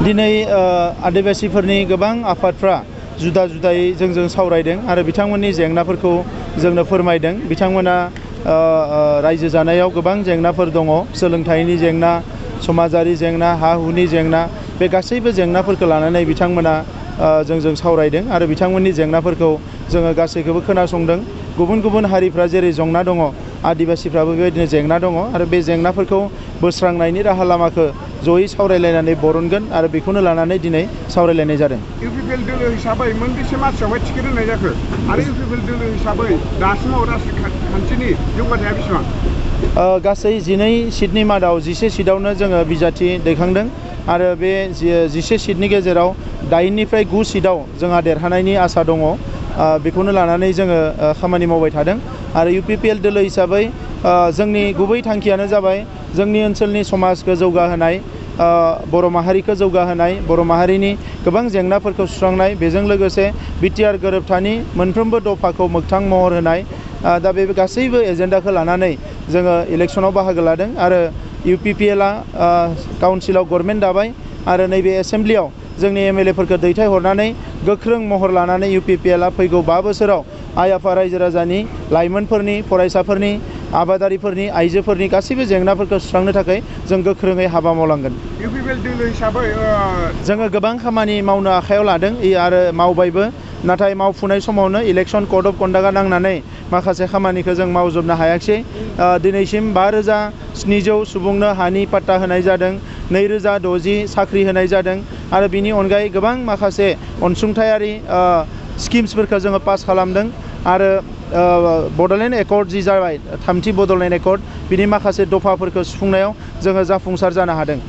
दिनै आदिबासिफोरनि गोबां आफादफ्रा जुदा जुदायै जोंजों सावरायदों आरो बिथांमोननि जेंनाफोरखौ जोंनो फोरमायदों। बिथांमोना रायजो जानायाव गोबां जेंनाफोर दङ, सोलोंथाइनि जेंना, समाजारि जेंना, हा हुनि जेंना, बे गासैबो जेंनाफोरखौ लानानै बिथांमोना जोंजों सावरायदों आरो बिथांमोननि जेंनाफोरखौ जोङो गासैखौबो खोनासंदों। गुबुन गुबुन हारिफ्रा जेरै जेंना दङ, आदिबासिफ्राबो बेबायदिनो जेंना दङ आरो बे जेंनाफोरखौ बोस्रांनायनि राहा लामाखौ जयै सावरायलायनानै बरनगोन आरो बेखौनो लानानै दिनै सावरायलायनाय जादों। इउपिपिएल दोलो हिसाबै मोनबेसे मासियावहाय टिकेट होनाय जाखो आरो इउपिपिएल दोलो हिसाबै दासिमाव राजखान्थिनि जौगाथाया बेसेबां? गासै 12 सिटनि मादाव 11 सिटआवनो जोङो बिजाथि दैखांदों आरो बे 11 सिटनि गेजेराव 8निफ्राय 9 सिटआव जोंहा देरहानायनि आसा दङ। बेखौनो लानानै जोङो खामानि मावबाय थादों आरो इउपिपिएल दोलो हिसाबै जोंनि गुबै थांखियानो जाबाय जोंनि ओनसोलनि समाजखौ जौगाहोनाय, बर' माहारिखौ जौगाहोनाय, बर' माहारिनि गोबां जेंनाफोरखौ सुस्रांनाय, बेजों लोगोसे बिटिआर गोरोबथानि मोनफ्रोमबो दफाखौ मोगथां महर होनाय। दा बे गासैबो एजेन्डाखौ लानानै जोङो इलेक्सनाव बाहागो लादों आरो इउपिपिएलआ काउन्सिलाव गभर्नमेन्ट दाबाय आरो नैबे एसेम्ब्लियाव जोंनि एमएलएफोरखौ दैथायहरनानै गोख्रों महर लानानै इउपिपिएलआ फैगौ 5 बोसोराव आइ आफा रायजो राजानि, लाइमोनफोरनि, फरायसाफोरनि, आबादारिफोरनि, आइजोफोरनि गासैबो जेंनाफोरखौ सुस्रांनो थाखाय जों गोख्रोङै हाबा मावलांगोन। इउपिपिएल दोलो हिसाबै जोङो गोबां खामानि मावनो आखायाव लादों आरो मावबायबो, नाथाय मावफुनाय समावनो इलेक्सन कड अफ कन्डाक्टआ नांनानै माखासे खामानिखौ जों मावजोबनो हायाखिसै। दिनैसिम 5700 सुबुंनो हानि पाट्टा होनाय जादों, 2060 साख्रि होनाय जादों आरो बिनि अनगायै गोबां माखासे अनसुंथायारि स्किम्सफोरखौ जोङो पास खालामदों आरो बड'लेण्ड एकर्ड जि जाबाय, 3थि बड'लेण्ड एकर्ड, बिनि माखासे दफाफोरखौ सुफुंनायाव जोङो जाफुंसार जानो हादों।